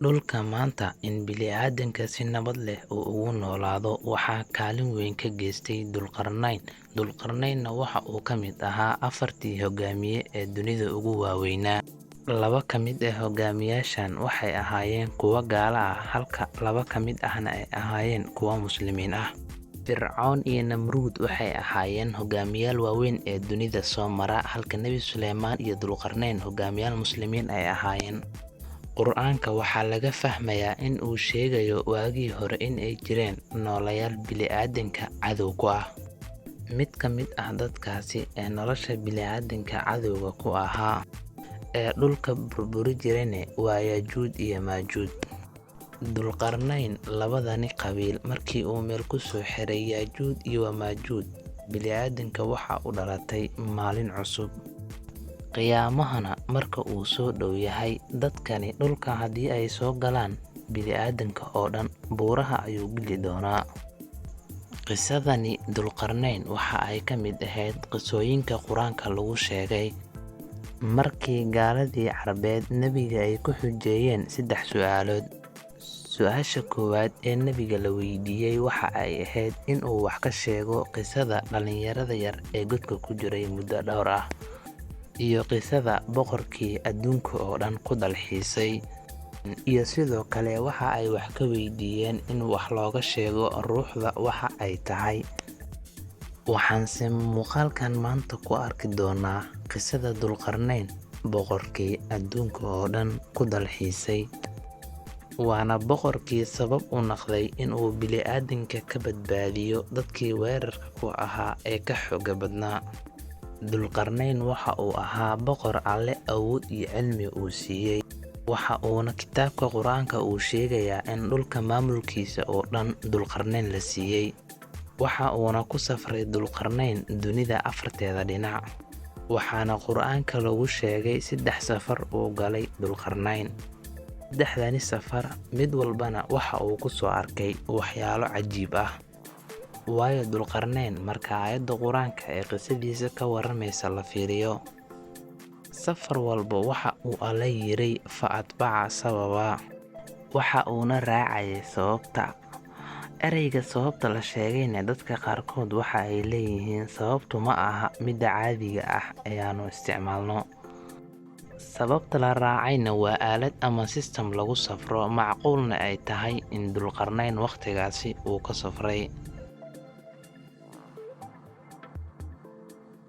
Dhulka maanta in bini'aadanka si nabad leh uu ugu noolaado waxaa kaalin weyn ka geystay Dulqarnayn. Dulqarnaynna waxa uu ka mid ahaa afartii hoggaamiye ee dunida ugu waaweynaa. Laba ka mid ah hoggaamiyaashan waxay ahaayeen kuwo gaalo ah, halka laba ka mid ahna ay ahaayeen kuwo muslimiin ah. Fircoon iyo Namruud waxay ahaayeen hoggaamiyaal waaweyn ee dunida soo mara, halka Nebi Suleymaan iyo Dulqarnayn hoggaamiyaal muslimiin ay ahaayeen. Qur'aanka waxaa laga fahmayaa in uu sheegayo waagii hore in ay jireen noolayaal bini'aadanka cadow ku ah. Mid ka mid ah dadkaasi ee nolosha bini'aadanka cadowga ku ahaa ee dhulka burburi jirayna waa Yaajuuj iyo Maajuuj. Dulqarnayn labadani qabiil markii uu meel ku soo xiray Yaajuuj iyo Maajuuj, bini'aadanka waxaa u dhalatay maalin cusub. Qiyaamahana marka uu soo dhow yahay, dadkani dhulka haddii ay soo galaan, bini'aadanka oo dhan buuraha ayuu geli doonaa. Qisadani Dulqarnayn waxa ay ka mid ahayd qisooyinka Qur'aanka lagu sheegay. Markii gaaladii Carbeed nebiga ay ku xujeeyeen saddex su'aalood. Su'aasha koowaad ee nebiga la weydiiyey waxa ay ahayd in uu wax ka sheego qisada dhallinyarada yar ee godka ku jiray muddo dhowr ah, iyo qisada boqorkii adduunka oo dhan ku dalxiisay, iyo sidoo kale waxa ay wax ka weydiiyeen in wax looga sheego ruuxda waxa ay tahay. Waxaanse muuqaalkan maanta ku arki doonaa qisada Dulqarnayn, boqorkii adduunka oo dhan ku dalxiisay. Waana boqorkii sabab u noqday in uu bini'aadanka ka badbaadiyo dadkii weerarka ku ahaa ee ka xoogga badnaa. Dulqarnayn waxa uu ahaa boqor Alle awood iyo cilmi uu siiyey. Waxa uuna kitaabka Qur'aanka uu sheegayaa in dhulka maamulkiisa oo dhan Dulqarnayn la siiyey. Waxa uuna ku safray Dulqarnayn dunida afarteeda dhinac. Waxaana Qur'aanka lagu sheegay saddex safar uu galay Dulqarnayn. Saddexdani safar mid walbana waxa uu ku soo arkay waxyaalo cajiib ah. Waayo Dulqarnayn marka aayadda Qur'aanka ee qisadiisa ka warramaysa la fiiriyo, safar walba waxa uu Alle yiray fa atbaca sababa, waxa uuna raacayay sababta. Ereyga sababta la sheegayna dadka qaarkood waxa ay leeyihiin sababtu ma aha midda caadiga ah ee aanu isticmaalno. Sababta la raacayna waa aalad ama system lagu safro, macquulna ay tahay in Dulqarnayn waqtigaasi uu ka safray.